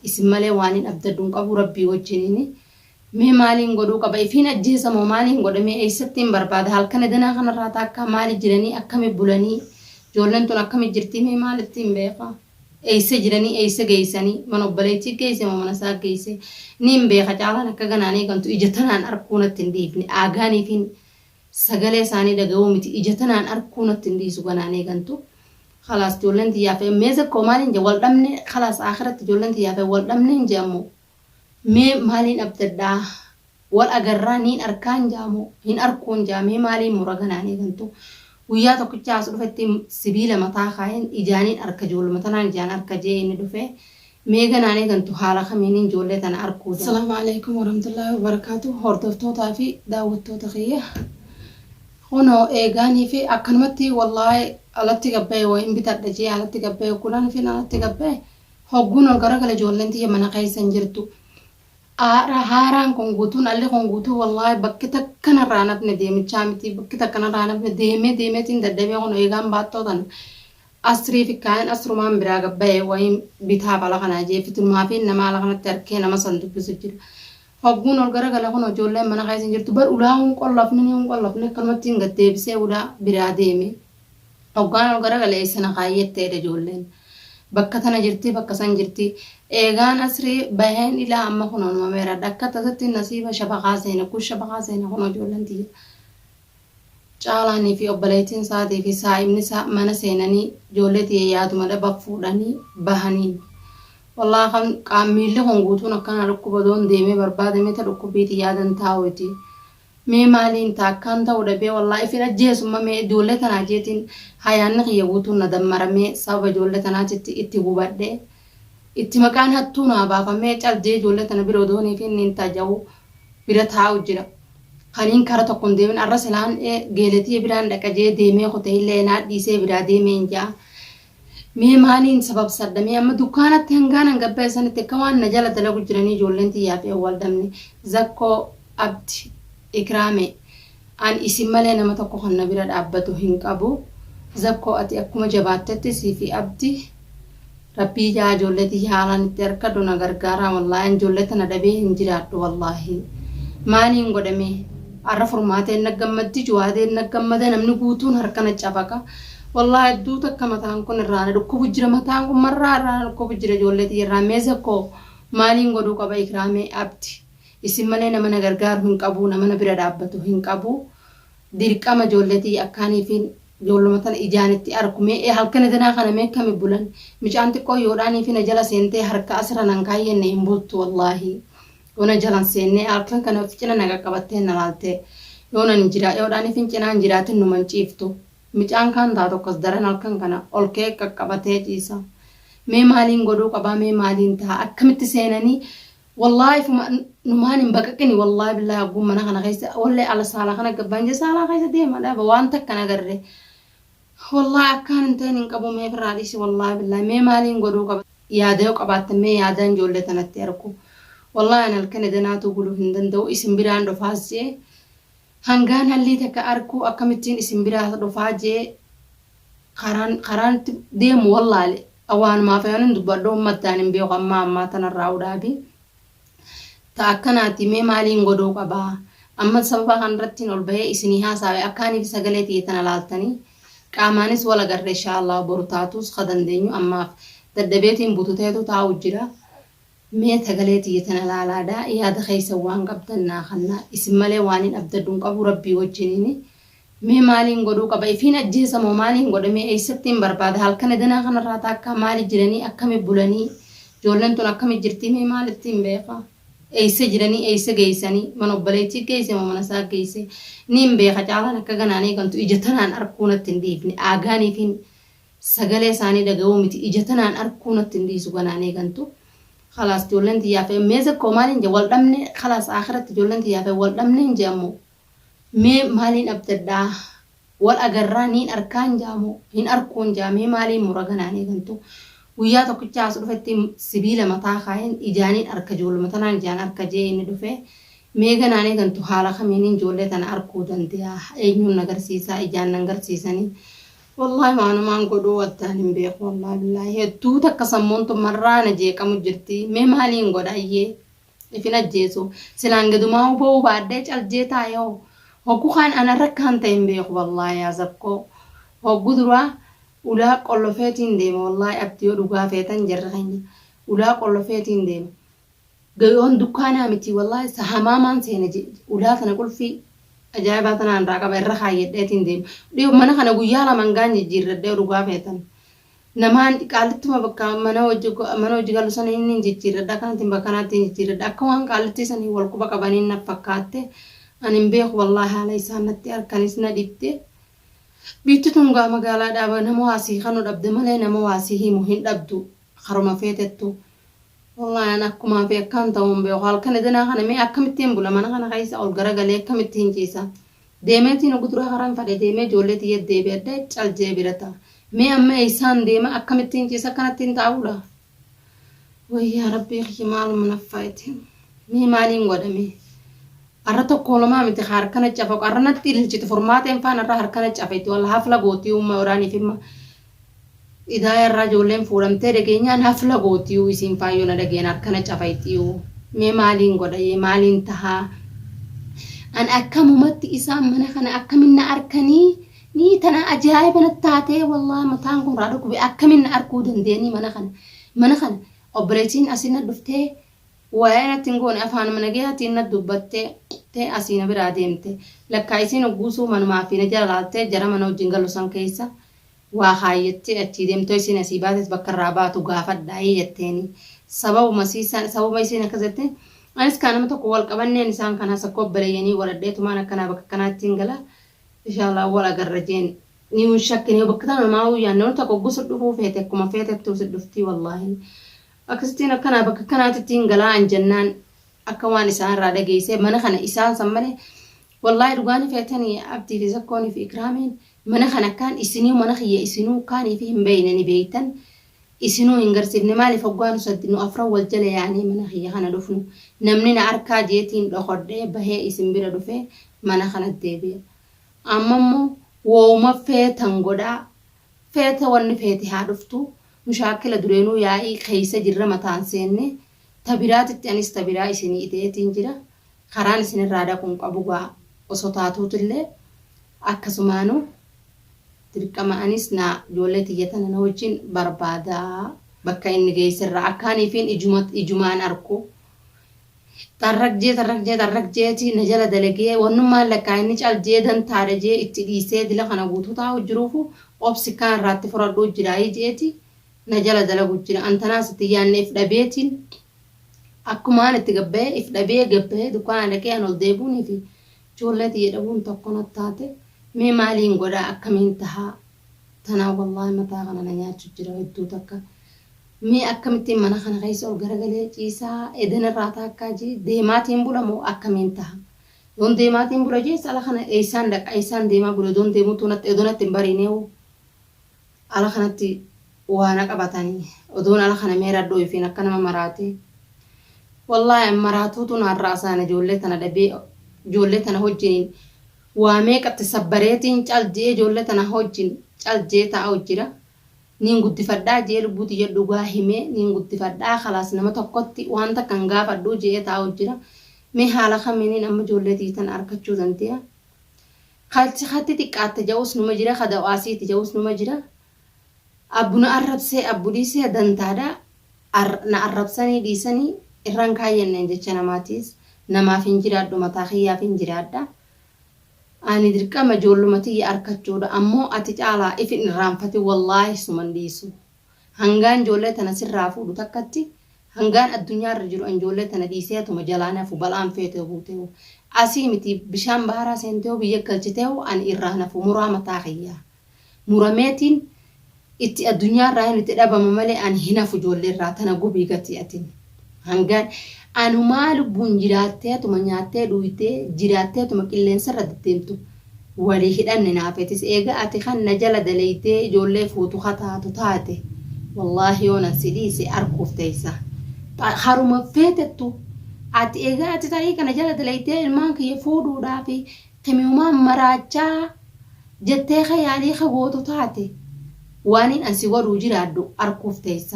Isin malee waanin abdadhu hin qabu Rabbii wajjiniini. Mee maaliin godhuu qaba? Ifiin ajjeesa moo maaliin godha? Mee eessattiin barbaada? Halkan edanaa kanarraa taakkaa maali jiranii? Akkami bulanii? Ijoolleen tun akkami jirtii? Mee maalittiin beeka? Eessa jiranii? Eessa geessanii? Mana obboleettii geesse moo mana isaa geesse? Niin beeka caalaan akka ganaan eegantu ija tanaan arkuu natti hin dhiifne. Aagaaniifiin Sagalee isaanii dhaga'uu miti ija tanaan arkuu natti hin dhiisu ganaan eegantu. Khalaas ijoolleen tiyyaa fi mee zakkoo maaliin jee wal dhabne khalaas akhiratti ijoolleen tiyyaa fi wal dhabne hin jee ammoo mee maaliin abdadhaa wal agarraa niin arkaan jaa moo hin arkuun jaa mee maaliin mura ganaan eegantu guyyaa tokkicha as dhufetti sibiila mataa kaayeen ijaaniin arka ijoolluma tanaan ijaan arka jee inni dhufee Mee ganaan eegantu haala kamiinin ijoollee tana arkuu danda'a? Asalaamu Aleykum Warahmatullaahi Wabarakaatuh Hordoftootaa fi daawwattoota kiyya Kunoo eegaanii fi akkanumatti wallaahi alatti gad bahe wayin bitadha jee alatti gad bahe hogguudhaan fi alatti gad bahe hogguun ol garagale ijoolleen tiyya mana keessa hin jirtu. Aara haaraan kun guutuun alli kun guutuu wallaahi bakki takka narraa hin hafne deemichaa miti bakki takka narraa hin hafne deemee deemeetiin dadhabee kun eegaan baattoo tana Asrii fi kaayan asrumaan biraa gad bahe wahiin bitaaf ala kanaa jee fitunumaa fi nama ala kanatti arkee nama san dubbisu jira. Hogguun ol garagale kunoo ijoolleen mana keessa hin jirtu bar ulaa hun qollofne ni hun qollofne akkanumattiin gad deebisee ulaa biraa deeme. Hoggaan ol garagale eessa na kaayyette jedhe ijoolleen. Bakka tana jirti bakka san jirti. Eegaan asrii baheen ilaa amma kunoo numa meeradha. Akka tasatti nasiiba shabaqaa seene kun shabaqaa seene kunoo ijoolleen tiyya. Caalaanii fi obboleettiin isaatii fi saahibni isaa mana seenanii ijoollee tiyya yaaduma dhaba fuudhanii bahaniin. Wallahi kan qaam miilli kun guutuun akkana dhukkuba odoon deemee barbaadamee ta dhukkubbiiti yaadan taa'uuti. Mee maaliin ta akkaan ta'u dhabee wallahi ifin ajjeesumma mee ijoollee tanaa jeetiin hayaanni kiyya guutuun na dammaramee sababa ijoollee tanaatitti itti gubadhe. Itti maqaan hattuu naa baafamee cal jee ijoollee tana bira odoonii fi inni hin taja'u bira taa'u jira. Kaniin kara tokko hin deemin arra silaan geeletiye biraan dhaqa jee deemee kute illee naa dhiisee biraa deemeen ja'a. Mee maaliin sababsadha mee amma dukkaanatti hangaan an gad bahe sanitti akka waan na jala dalagu jiranii ijoolleen tiyyaa fi awwaal dhabne Zakkoo Abdi Ikraame an isin malee nama tokko kan na bira dhaabbatu hin qabu Zakkoo ati akkuma jabaattetti sii fi Abdi Rabbii jaa ijoollee tiyya haalaan itti arkadhu na gargaaraa wallaahi an ijoollee tana dhabee hin jiraadhu wallaahi maaliin godha mee arra furmaateen na gammaddi juwaadeen na gammada namni guutuun harka na cabaqa wallaahi hedduu takka mataan kun irraa na dhukkubu jira mataan kun marraa irraa na dhukkubu jira ijoollee tiyya irraa mee zakkoo maaliin godhuu qaba ikraamee abdi isin malee nama na gargaaru hin qabu nama na bira dhaabbatu hin qabu dirqama ijoollee tiyya akkaaniifiin Ijoolluma tana ijaan itti arku mee ee halkan edanaa kana mee akkami bulan micaan xiqqoon yoodhaanii fi na jala seentee harka asirra nan kaayyenne hin bultu wallaahi yoo na jalan seennee halkan kana of cina na qaqqabattee na laaltee yoo nan jira yoodhaanii fin cinaan jiraatin numan ciiftu micaan kaan taatu akkas daran halkan kana ol ka'ee qaqqabatee ciisa mee maaliin godhuu qabaa mee maaliin ta'a akkamitti seenanii Wallahi ifuma numaan hin baqaqini wallahi billahi hagguun mana kana keessa wallee ala saalaa kana gabbaan jee saalaa keessa deema dhaba waan takka hin agarre wallahi akkaan hin ta'in hin qabu mee firraa dhiisi wallahi billahi mee maaliin godhuu qaba yaada yoo qabaattan mee yaadaan ijoollee tanatti argu wallahi an halkan edanaatuu buluu hin danda'u isin biraan dhufaas jee hangaan hallii takka arkuu akkamittiin isin biraa dhufaa jee karaan karaan itti deemu wallaale Waanumaaf yoon dubbadhu ummattaan hin beeku ammaa ammaa tanarraa udhaabi. Ta akkanaati mee maaliin godhuu qabaa? Amma sababa kanarrattiin ol bahee isinii haasaawe akkaaniif sagalee tiyya tana laaltanii qaamaanis wal agarre inshaa Allah boru taatus ka dandeenyu ammaaf dadhabeetiin bututeetu taa'u jira. Mee sagalee tiyya tana laalaadha yaada keessan waan qabdan naa kannaa isin malee waanin abdadhu hin qabu rabbii wajjiniini Mee maaliin godhuu qaba ifiin ajjeesa moo maaliin godha mee eessattiin barbaada halkan edanaa kanarraa taakkaa maali jiranii akkami bulanii ijoolleen tun akkami jirtii mee maalittiin beeka eessa jiranii eessa geessanii mana obboleettii geesse moo mana isaa geesse niin beeka caalaan akka ganaan eegantu ija tanaan arkuu natti hin dhiifne aagaaniifiin sagalee isaanii dhaga'uu miti ija tanaan arkuu natti hin dhiisu ganaan eegantu khalaas ijoolleen tiyyaa fi mee zakkoo maaliin jee wal dhabne khalaas akhiratti ijoolleen tiyyaa fi wal dhabne hin jee ammoo Mee maaliin abdadhaa? Wal agarraa niin arkaan jaa moo hin arkuun jaa mee maaliin mura ganaan eegantu guyyaa tokkicha as dhufetti sibiila mataa kaayeen ijaaniin arka ijoolluma tanaan ijaan arka jee inni dhufe mee ganaan eegantu haala kamiinin ijoollee tana arkuu dandeya eenyuun na garsiisaa ijaan nan garsiisanii. Wallaahi waanumaan godhuu addaan hin beeku wallaahi billaahi hedduu takka sammuun tun marraa na jeeqamu jirti mee maaliin godha ayyee ifin ajjeesu silaan gadumaa ba'uu baadhee caljee taa'e hoo hoggu kaan ana rakkaan ta'e hin beeku wallaahi yaa zakkoo hoggu duraa ulaa qollofeetiin deema wallaahi abdi yoo dhugaa feetan jarri keenya ulaa qollofeetiin deema Gayoon dukkaanaa miti wallaahi sa hamaamaan seena ulaa tana qulfii ajaa'ibaa tanaan irraa qaba irra kaayyadheetiin deema. Dhiyoo mana kana guyyaa lamaan gaan jijjiirradhee dhugaa feetan. Namaan qaallittuma bakka mana hojii mana hojii galu sana inni hin jijjiirradha akkanatti bakka kanaatti hin jijjiirradha akka waan qaallittii sanii wal quba qabaniin na fakkaatte ani hin beeku wallaahi haala isaan natti harkanis na dhibde. Biitti tun gaa magaalaa dhaaba nama waa sii kanu dhabde malee nama waa sii himu hin dhabdu karuma feetettu. Wallahi an akkumaa fi akkaan ta'u hin beeku. Halkan edanaa kana mee akkamittiin bula mana kana keessa ol garagalee akkamittiin ciisa. Deemeetiin ogu duraa karaan fadhe deemee ijoollee tiyya deebi'adhee caljee bira ta'a. Mee amma eessaan deema akkamittiin ciisa akkanattiin ta'a bula. Wayyaa rabbii kiyya maaluma naffaayite. Mee maaliin godha mee. Arra tokko lamaa miti harkana cafa arra natti ililchiti furmaateen faan arra harkana cafetti walla hafla gootii umma oraaniif himma. Idaaya irraa ijoolleen fuudhamtee dhageenyaan hafla gootiyuu isiin faayyoo na dhageen harkana cafayxiyuu mee maaliin godhayee maaliin tahaa an akkamumatti isaan mana kana akkamin na arkanii nii tana ajaa'iba na taatee wallaahi mataan kun raa dhukkube akkamin na arkuu dandeenii mana kana mana kana obboleettiin asin na dhuftee Waa'ee natti hin goone afaanuma nagayaatiin na dubbattee tee asii na biraa deemte. Lakkaa isiin hogguusuu manumaa fi na jala laaltee jara mana wajjin galu san keessa waa kaayyattee achii deemtoo isiin asii baates bakka irraa baatu gaafadhaayii jetteeni. Sababuma siisan sababuma isiin akkas jette anis kaa nama tokko wal qabanneen isaan kanaas akka obboleeyyanii godhadheetumaan akkanaa bakka akkanaattiin gala inshallah wal agarra jeen ni hin shakkine bakka tana namaa yaanne namni tokko hogguu si dhufuu feete akkuma feetettuu si dhuftii wallaahi. Akkasittiin akkanaa bakka akkanaatittiin galaa an jennaan akka waan isaan irraa dhageessee mana kana isaan san malee wallaahi dhugaani feetanii abdii fi zakkoonii fi ikraamiin mana kana akkaan isinii mana kiyya isinuu kaanii fi hin beeyne ni beeytan isinuu hin garsiifne maaliif hoggaa nu saddi nu afran wal jala yaanee mana kiyya kana dhufnu namni na arkaa jeetiin dhokodhee bahee isin bira dhufee mana kana deebi'e amma immoo wooma feetan godhaa Feete wanni feete haa dhuftu mushaakila dureenuu yaa'ii keeysa jirra mataan seenne ta biraatitti anis ta biraa isinii ida'eetiin jira karaan isinirraa dhaqu hin qabu gaa oso taatuutillee akkasumaanu dirqama anis naa ijoollee tiyya tana na wajjin barbaada bakka inni geesserraa akkaaniifiin ijuma ijumaan arku Xarraq jee xarraq jee xarraq jeeti na jala dalagee wannummaan lakkaa inni cal jee dantaadha jee itti dhiisee dila kana guutuu taa'u jiruufu obsi kaan irraatti furadhuu jiraayii jeeti na jala dalagu jira an tanaas itti yaanne if dhabeetiin akkumaan itti gabba'ee if dhabee gabba'ee dukkaana dhaqee an ol deebuunii fi ijoollee tiyya dhabuun tokko na taate mee maaliin godhaa akkamiin tahaa tanaa wallaahi mataa kana na nyaachu jira hedduu takka Mee akkamittiin mana kana keessa ol garagalee ciisaa edana irraa taakkaa jee deemaatiin bula moo akkamiin taha? Yoon deemaatiin bula jees ala kana eessaan dhaqa eessaan deemaa bula odoon deemuutuu natti odoo natti hin bariineewu ala kanatti waa na qabatanii odoon ala kana mee radhoo ifiin akka nama maraatee wallaahi an maraatuutu naan raasaan ijoollee tana dhabee ijoollee tana hojjiniin waa meeqatti sabbareetiin cal je'ee ijoollee tana hojjin cal je'ee taa'u jira. Niin guddifadhaa je'ee lubbuu tiyya dhugaa himee niin guddifadhaa khalaas nama tokkotti waan takka hin gaafadhuu je'ee taa'u jira mee haala kamiinin amma ijoollee tiyya tana arkachuu dandeya Kalchi khatti xiqqaatte ja'us numa jira kha daw'aasiiti ja'us numa jira abbu na arrabsee abbu dhiisee dantaadha na arrabsanii dhiisanii irran kaayyanneen jecha namaatiis namaaf hin jiraadhu mataa kiyyaaf hin jiraadha Ani dirqama ijoolluma tiyya arkachuudha ammoo ati caalaa if hin irraanfatin wallaahi suman dhiisu hangaan ijoollee tana sirraa fuudhu takkatti hangaan addunyaa irra jiru an ijoollee tana dhiiseetuma jalaan hafu balaan feetee buuteehu asii miti bishaan baharaa seenteehu biyya galchiteehu ani irraa hin hafu muraa mataa kiyyaa murameetiin itti addunyaa irraa hin itti dhabama malee ani hin hafu ijoollee irraa tana gubii gati atin hangaan anumaa lubbuun jiraatteetuma nyaattee dhuytee jiraatteetuma qilleensa irra deddeemtu walii hidhanne naafetis eega ati kan na jala daleeytee ijoollee fuutu kataatu taate wallaahi yoo nan si dhiise arkuuf teessa haruma feetettu ati eega ati tarii kana jala daleeytee ilmaan kiyya fuudhuudhaafi kimiumaan maraachaa Jettee ka yaalii ka gootu taate waaniin an si godhuu jiraadhu arkuuf teessa.